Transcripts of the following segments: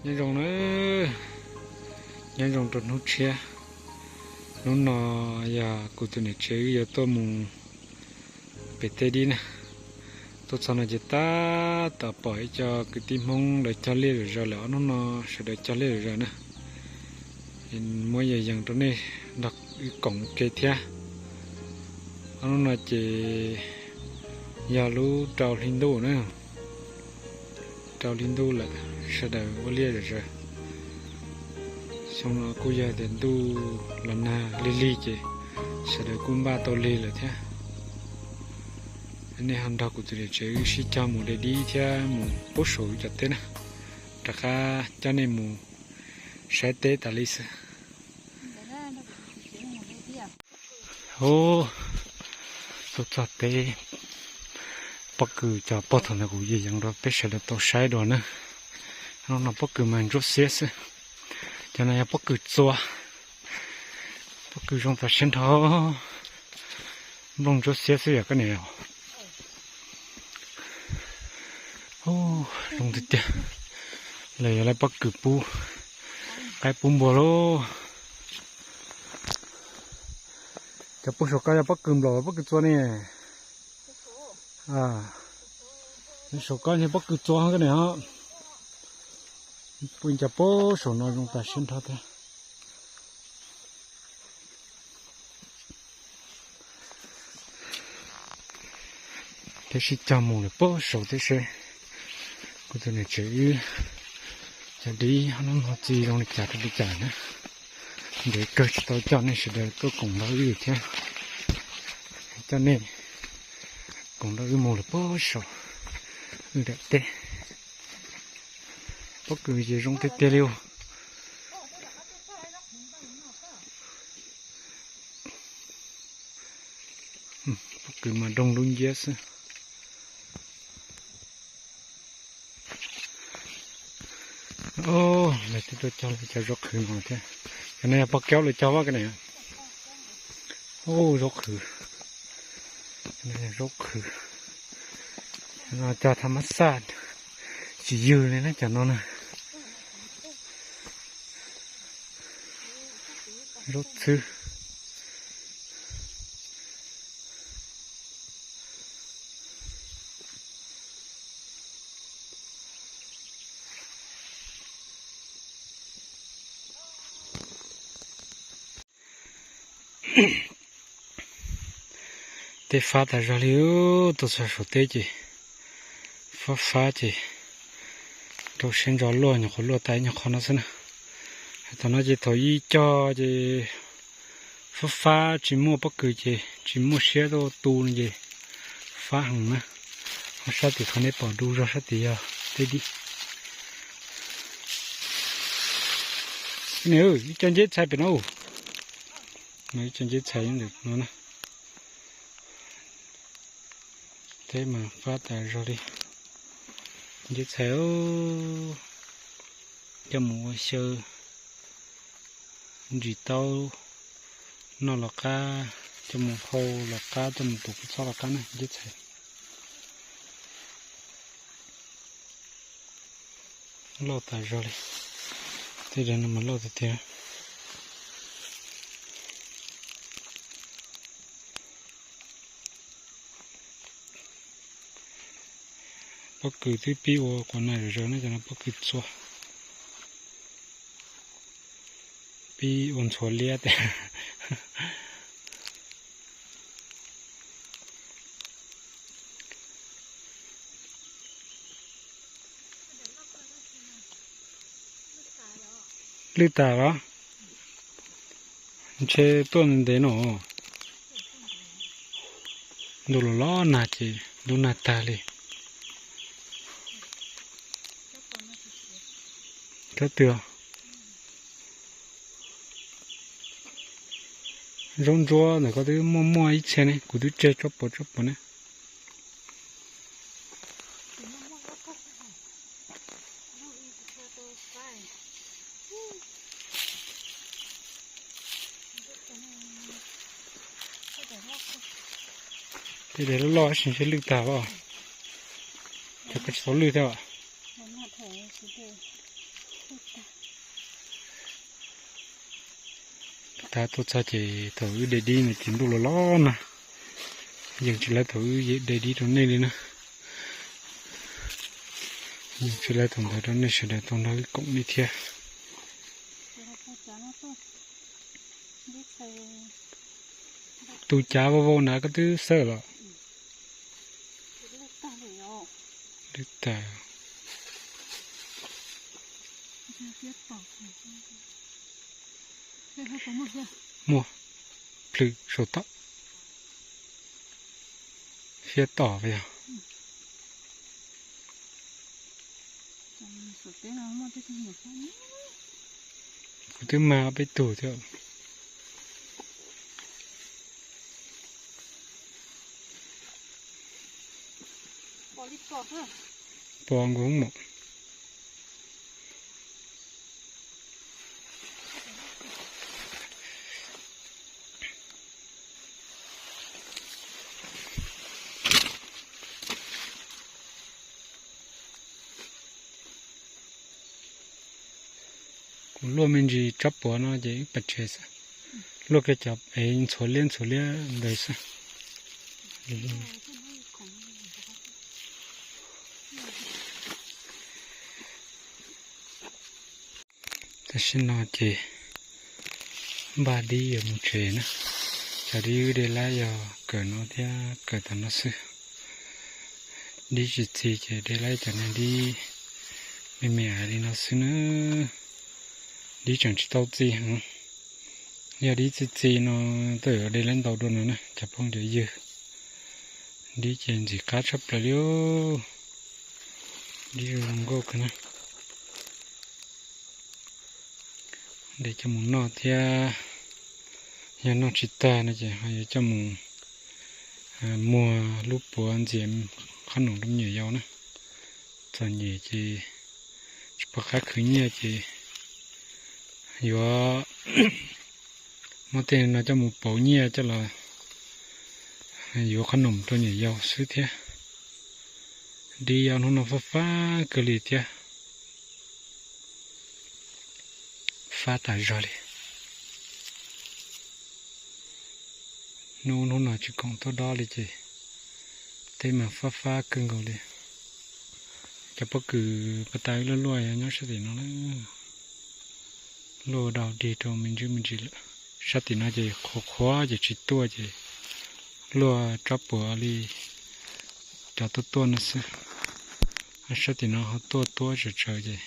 Nyob zoo na, nyob zoo rau hnub tshiab. Hnub no yog kuv tus niam tsev wb yuav tuaj mus pem tej dib na. Tuaj txog no ces tab tom pom ib co kwv tib Hmoob lawv cog liaj zom zaws lawm, ob hnub no sawv daws cog liaj zom zaws na. Muab yees yees rau nej nrog wb koom ua ke thiab. Ob hnub no ces yog lub rau hli ntuj na, rau hli ntuj lawm, sawv daws ua liaj zom zaws. Xyoo no kuj yog tias ntuj los nag lig lig ces sawv daws kuj npaj tau lig lawm thiab. Nej ho nrog kuv tus niam tsev wb sib cog mus de dib thiab mus pub saum cov teb na, rov qab coj nej mus saib teb tas li xwb. Ub, tuaj txog teb, pob kws cov pog thaum ntawd kuv yees yees rau peb sawv daws tau saib dua na. Hnub no pob kws mas ntsuab xiab xwb. Cov no yog pob kws txua, pob kws zoo tas siab nrho, nplooj ntsuab xiab xwb yog koj niam. Zoo tiag tiag, lawv yuav lawv pob kws pub qaib pub npua lauj. Cov pug saum ko yog pob kws nplaum pob kws txua ne? Saum ko yog pob kws txua koj niam. Pw cov pug saum no zoo tas siab nrho thiab. Peb sib cog mus lawm pob saud thiab seb kuv tus niam tsev wb cov dib hnub no txi zoo li cas rau li cas na. Ntev kawg tsis tau coj nej sawv daws tuaj koom nrog wb thiab. Coj nej koom nrog wb mus lawm pob saud wb daim teb. Pob kws ces zoo tiag tiag li. Pob kws mas doog lub nciab xwb. Lawv twb tuaj cog lawv cov zaub qhwv no thiab. Cov no yog pog Kaub lawv cog vaj koj niam. Zaub qhwv, zaub qhwv no cog tham mas xaj, tsis ywg li na cov no na. Zaub txhwb. Teb fab tas zog li, tuaj txog saum teb ces fab fab ces rau siab ntso luaj nyuam qhuav luaj tas ib nyuag qho no xwb na. Thaum no ces thaum ib cog ces fab fab tsis muaj pob kws ces tsis muaj siab tuaj tu no ces fab heev na. Ho sab tim qhov nej pom du zog sab tim yog teb dib. Ib co nceb txhais pem no, ib co nceb txhais ntawm no na. Teb mas fab tas zog li. Nceb txhais, coj mus ua xyaw ntsis taub noj los qab, coj mus hau los qab, coj mus tuav kua txob los qab na nceb txhais. Loj tas zog li. Tej zaum no mas loj tiag tiag. Pob kws twb pib ua quas nas zom zaws no, cov no pob kws txua. Pib ua ntxhuav liab tiag. Lwj tas los? Ntshe tuaj ntev no. Ntuj los los nag ces ntuj nag tag li. Kab twg? Zaub ntsuab ntawm koj twb muaj muaj ib txhia ne, kuv twb tseg tsob puav tsob puav ne. Tej daim loj loj tab sis ntshe lwj tag os. Cov koj tsis tau lwj thiab os. Tag tuaj txog ces thaum wb de dib no ces ntuj los los nag, yeej tsis lawv thaum wb de dib rau nej li na. Yeej tsis lawv thaum ntawd rau nej sawv daws tau nrog wb koom li thiab. Tus cav vau vau nrad koj twb xawb los? Lwj tag. Muaj plhws saum toj. Fiab tom yog. Kuv twb mag peb tug thiab. Pom nkaus mus. Kuv luaj me ntsis tsob puav no ces ib pas tsev xwb. Luaj kiag cov es ntxhuav liab ntxhuav liab ntawd xwb. Tam sim no ces npaj dib yuav mus tsev na. Cov dib wb de lab yog kawm no thiab kawm tom no xwb. Dib tsis txi ces de lab cov niag dib me me li no xwb na. Dib tseem tsis tau txi heev. Yog dib txi txi no tej zaum de lab ntau dua no na cov phooj cov ywg. Dib ces ntxim qab tshaj plaws li. Dib zoo nkauj kawg na. De coj mus noj thiab, yog noj tsis tag no ces ho yuav coj mus muag lub puav ntxias qhob noom rau me nyuam yaus na. Txom nyem ces tsis pom qab khwv nyiaj ces yuav muab tej no coj mus pauv nyiaj coj los yuav qhob noom rau nyuam yaus xwb thiab. Dib ob hnub no fab fab kawg li thiab. Fab tas zog li. Hnub hnub no tsis koom tuaj dob li ces teb mas fab fab kawg nkaus li. Cov pob kws pas tas luaj luaj nyob sab tim no lawm. Luaj dau dig rau me ntsis me ntsis lawm. Sab tim no ces qhuav qhuav ces tsis tuaj ces luaj tsob puav li cov tuaj tuaj no xwb. Sab tim no ho tuaj tuaj tsawv tsawv ces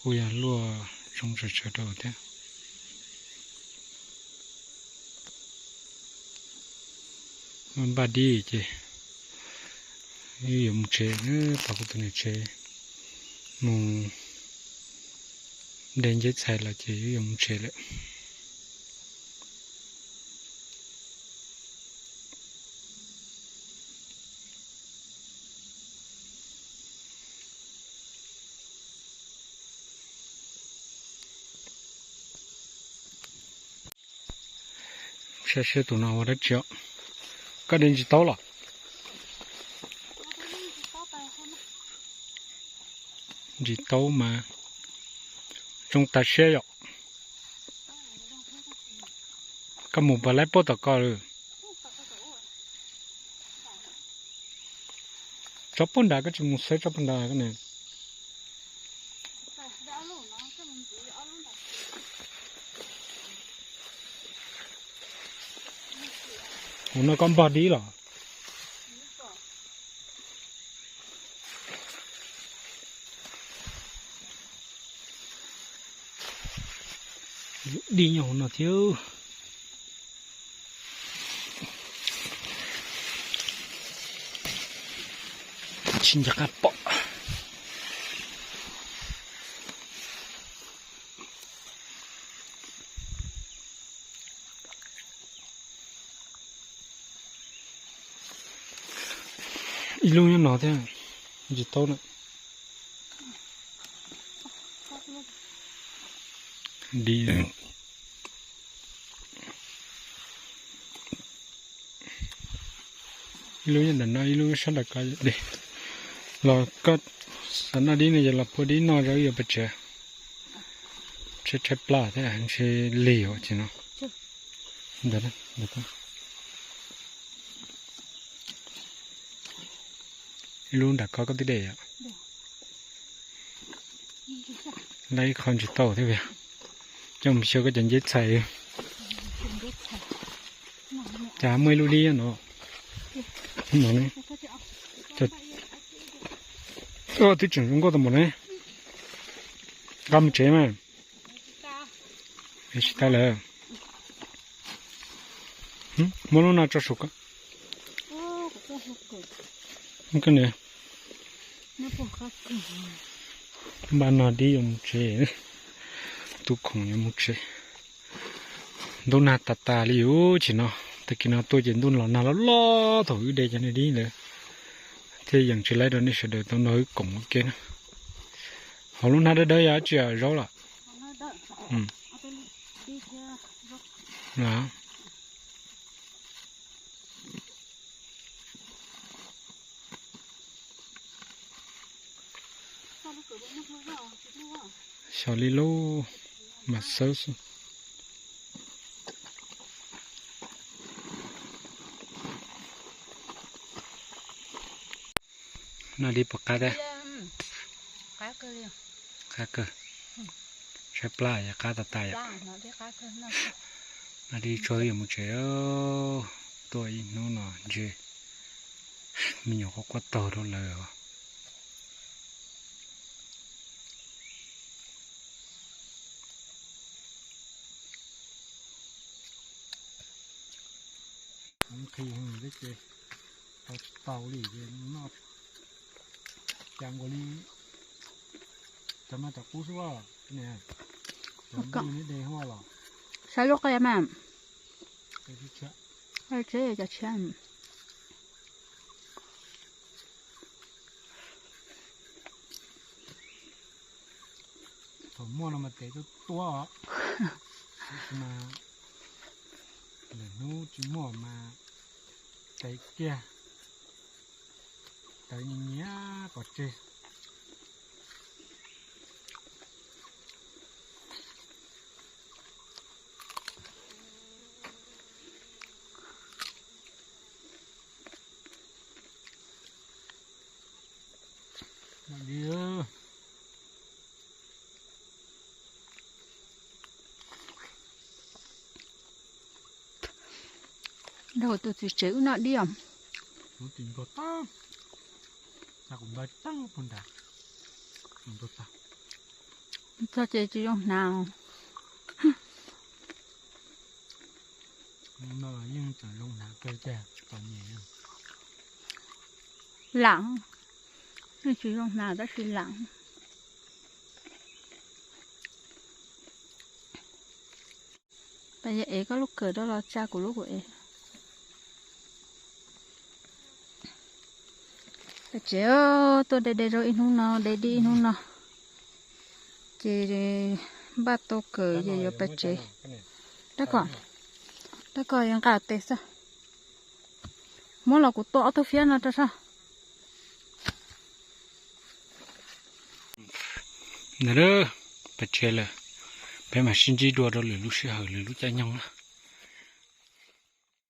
kuj yog luaj zoo tsawv tsawv rau thiab. Npaj dib ces wb yuav mus tsev, tos kuv tus niam tsev mus de nceb txhais los ces wb yuav mus tsev lawm. Saib seb tus no ua dab tsi os. Koj de ntsis taub los? Ntsis taub mas zoo tas siab yom. Koj mus pas laib puab tom ko lawm. Tsob puag nrad koj tsis mus xawb tsob puag nrad koj ne. Hauv no koj npog dib los? Dib nyob hauv no thiab. Tsis nco qab pom. Ib lub nyob no thiab, tsis tau na. Di, ib lub nyob ntawm no, ib lub sab nram ko. Los koj xav noj dib no ces los phua dib noj, wb yuav pais tsev. Tshaib tshaib plab thiab, ntshe lig os ces no. Ntawd, ntawd. Ib lub nram ko koj twb de yom. Lab ib qho ntsis tau thiab, coj mus xyaw koj cov nceb txhais. Cas muaj ib lub dib no. Twb tseem zoo nkauj tau npaum ne. Nqa mus tsev mas. Tsis tas lawm. Muab lub no tso saum ko. Npaj no dib yuav mus tsev. Tub khoom yuav mus tsev. Ntuj nag tas tas li ub tsis no. Tag kis no tuaj ces ntuj los nag loj loj thaum wb de cov niag dib ntawd, thiaj yeej tsis laib rau nej sawv daws tau nrog wb koom ua ke na. Hauv lub hnab dawb dawb yog dab tsi, zaub los? Xyov li lauj, mas xawb xwb. Noj dib puas qab thiab? Qab kawg. Tshaib plab yog qab tas tas yom. Noj dib tso yuav mus tsev. Tuaj ib hnub no ntshe me nyuam quaj quaj taug rau lawm os. Nqhis heev thiab ces tau tsis tau li ces noj cas nkaus li. Cov no cov qub xwb os. Cov nplooj neb de hov los? Saib lub qe mas. Tsev cov tshiab. Thaum muaj no mas tev tuab tuab os. Tab sis mas lwm hnub tsis muaj mas tev kiag, tev nyias nyias pov tseg. Nrog tus txiv tsev wb noj dib os. Txog ces tsis zoo hnav. Lam, yeej tsis zoo hnav tab sis lam. Pas yog ev koj lub kawm rau los tsa kuv lub kuv ev. Pais tsev, tuaj de de zaub ib hnub no, de dib ib hnub no, ces npaj tau kawm ces yuav pais tsev. Rab ko, rab ko yuav nqa tes xwb. Muab los kuv tua ob tug fiab no rau soj. Ntawd, pais tsev lawm, peb mam sib ntsib dua rau lwm lub sij hawm lwm lub caij nyoog na.